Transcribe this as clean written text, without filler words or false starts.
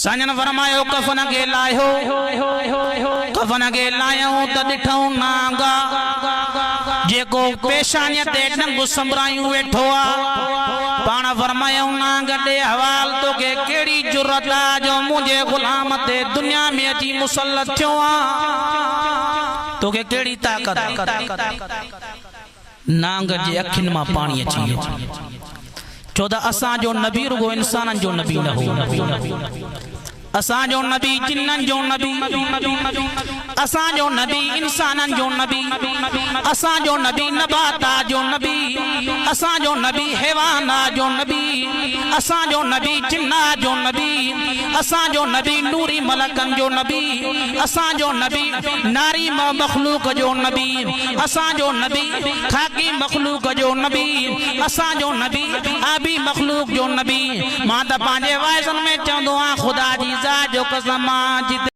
سائين فرمايو ڪفن کي لاهيو، ڪفن کي لاهيائون ته ڏٺائون نانگ آ، جيڪو پيشانيء تي ڏنگ سنڀرايون ويٺو آ. پاڻ فرمايائون نانگ ڏي حوال توکي ڪهڙي جرئت آ جو منهنجي غلام تي دنيا ۾ اچي مسلط ٿيو آن، توکي ڪهڙي طاقت آ؟ نانگ جي اکين مان پاڻي اچي ويو. ڇو ته اسان جو نبي رڳو انسانن جو نبي نه هو. اسان جو نبي جنن جو نبي، اسان جو نبي انسانن جو نبي، اسان جو نبي نباتات جو نبي، اسان جو نبي حيوانات جو نبي، اسان جو نبي جنات جو نبي، اسان جو نبي نوري ملڪن جو نبي، اسان جو نبي ناري مخلوق جو نبي، اسان جو نبي خاڪي مخلوق جو نبي، اسان جو نبي آبي مخلوق جو نبي. مان ته پنهنجي واعظن ۾ چوندو آهيان خدا جي ذات جو قسم آ جتي.